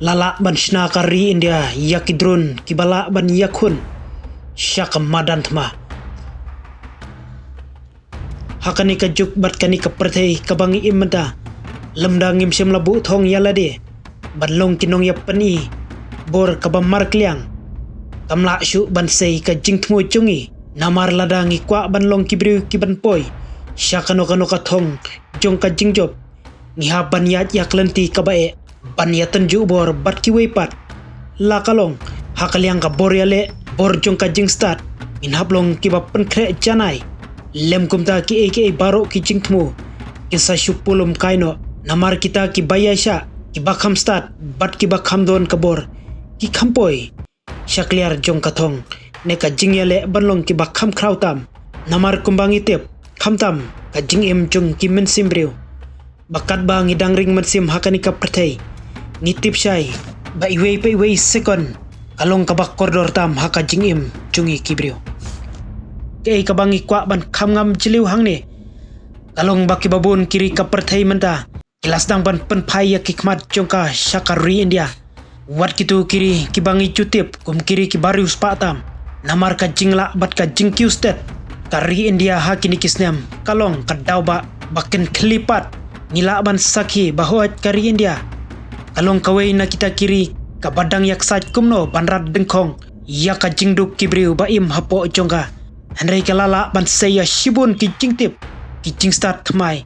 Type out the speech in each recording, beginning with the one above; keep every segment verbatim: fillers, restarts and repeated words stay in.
la lah ban shna ka ri India ïa ki drone kiba lah ban ïakhun sha ka madan thma. Ha kane ka juk bad kane ka pyrthei kaba ngi im mynta, lymda ngim shym la buh thong ïa lade ban long ki nongïapyni bor kaba markylliang, kam lah shuh ban sei ka jingthmu jong ngi. Namar lada ngi kwah ban long ki briew kiban poi sha kano kano ka thong jong ka jingjop, ngi hap ban ïaid ïa ka lynti kaba eh, ban ïatynjuh bor bad kiwei pat. La ka long ha ka liang ka bor ïaleh, bor jong ka jingstad, ngin hap long kiba pynkhreh janai. Lym kumta, kiei kiei baroh ki jingthmu kin sa shu pulum kai noh, namar kita kiba ïaishah, kiba kham stad bad kiba kham don ka bor, ki kham poi sha kliar jong ka thong ne ka jingïaleh ban long kiba kham khraw tam. Namar kumba ngi tip, khamtam ka jingim jong ki mynsiem briew, ba katba ngi dang ring mynsiem ha kane ka pyrthei, ngi tip shai ba iwei pa iwei second ka long kaba kordor tam ha ka jingim jong ngi ki briew. Kaei kaba ngi kwah ban kham ngam jylliew hangne ka long ba kiba bun ki ri ka pyrthei mynta ki la sdang ban pynphai ïa ki khmat jong ka sha ka ri India. Wat kito ki ri kiba ngi ju tip kum ki ri kiba riewspah tam. Namar ka jinglah bad ka jingkiew stet ka ri India ha kine ki snem ka long ka daw ba, ba kynkhlieh pat. Ngi lah ban sakhi ba hooid, ka ri India ka long kawei na kita ki ri kaba dang ïaksaid kumno ban rat dyngkhong ïa ka jingduk ki briew ba im hapoh jong ka. Hynrei ka la lah ban sei ïa shibun ki jingtip, ki jingstad thymmai.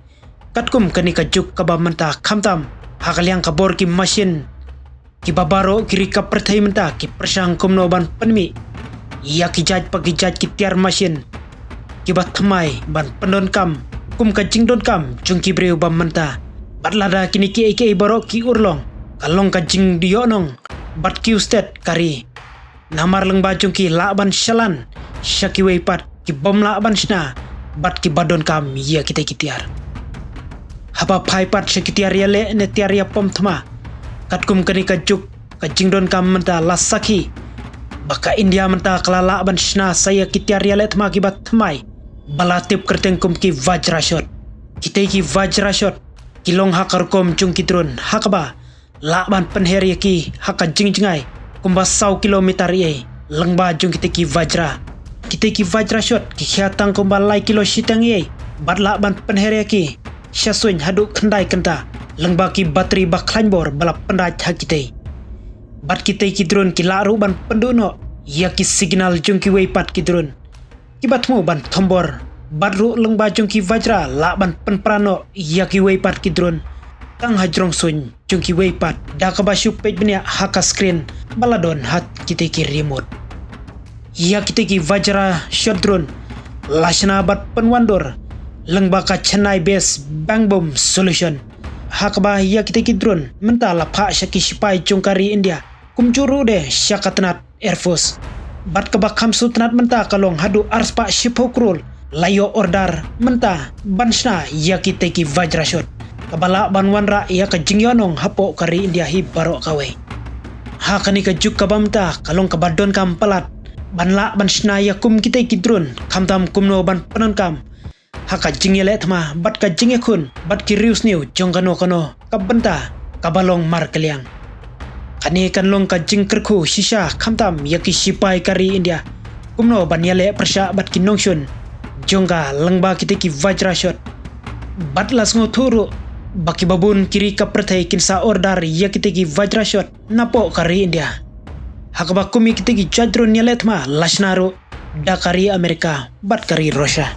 Katkum kane ka juk kaba mynta, khamtam ha ka liang ka bor ki machine, kiba baroh ki ri ka pyrthei mynta ki pyrshang kumno ban pynmih ïa ki jait pa ki jait ki tiar machine kiba thymmai ban pyndonkam kum ka jingdonkam jong ki briew ba mynta. Bad lada kine kiei kiei baroh ki urlong, ka long ka jingïohnong bad kiew stet ka ri. Namar lyngba jong ki lah ban shalan sha kiwei pat kibym lah ban shna bad kiba donkam ïa kita ki tiar. Haba phai pat sha ki tiar ïaleh ne tiar ïapom thma, katkum kane ka juk ka jingdonkam mynta la sakhi ba ka India mynta ka la lah ban shna sa ïa ki tiar ïaleh thma kiba thymmai, ba la tip kyrteng kum ki Vajra shot. Kitei ki Vajra shot ki long ha ka rukom jong ki drone, ha kaba lah ban pynher ïa ki ha ka jingjngai kumba saw kilometer ei ei lyngba jong kitei ki Vajra. Kitei ki Vajra shot ki khia tang kumba lai kilo shiteng ei ei, bad lah ban pynher ïa ki sha suiñ haduh khyndai kynta lyngba ki battery ba khlaiñ bor ba la pynraj ha kitei. Bad kitei ki drone ki lah ruh ban pynduh noh ïa ki signal jong kiwei pat ki drone kiba thmu ban thombor. Bad ruh lyngba jong ki Vajra lah ban pynpra noh ïa kiwei pat ki drone tang hajrong suiñ jong kiwei pat, da kaba shu peit bniah ha ka screen ba la don ha kitei ki remote. Ïa kitei ki Vajra shot drone la shna bad pynwandur lyngba ka Chennai based Bang Bom Solution. Ha kaba ïa kitei ki drone mynta la phah sha ki shipai jong ka ri India, kumjuh ruh de sha ka tnat Air Force. Bad kaba kham sngewtynnat mynta ka long haduh arspah shiphew klur la ïoh order mynta ban shna ïa kitei ki Vajra shot, kaba lah ban wanrah ïa ka jingïohnong hapoh ka ri India hi baroh kawei. Ha kane ka juk kaba mynta ka long kaba donkam palat ban lah ban shna ïa kum kitei ki drone, khamtam kumno ban pyndonkam ha ka jingïaleh thma bad ka jingïakhun bad ki riewsniew jong kano kano ka bynta kaba long markylliang. Kane kan long ka jingkyrkhu shisha khamtam ïa ki shipai ka ri India, kumno ban ïaleh pyrshah bad ki nongshun jong ka lyngba kitei ki Vajra shot. Bad la sngewthuh ruh ba kiba bun ki ri ka pyrthei kin sa order ïa kitei ki Vajra shot napoh ka ri India. Ha kaba kum ïa kitei ki jait drone ïaleh thma la shna ruh da ka ri America bad ka ri Russia.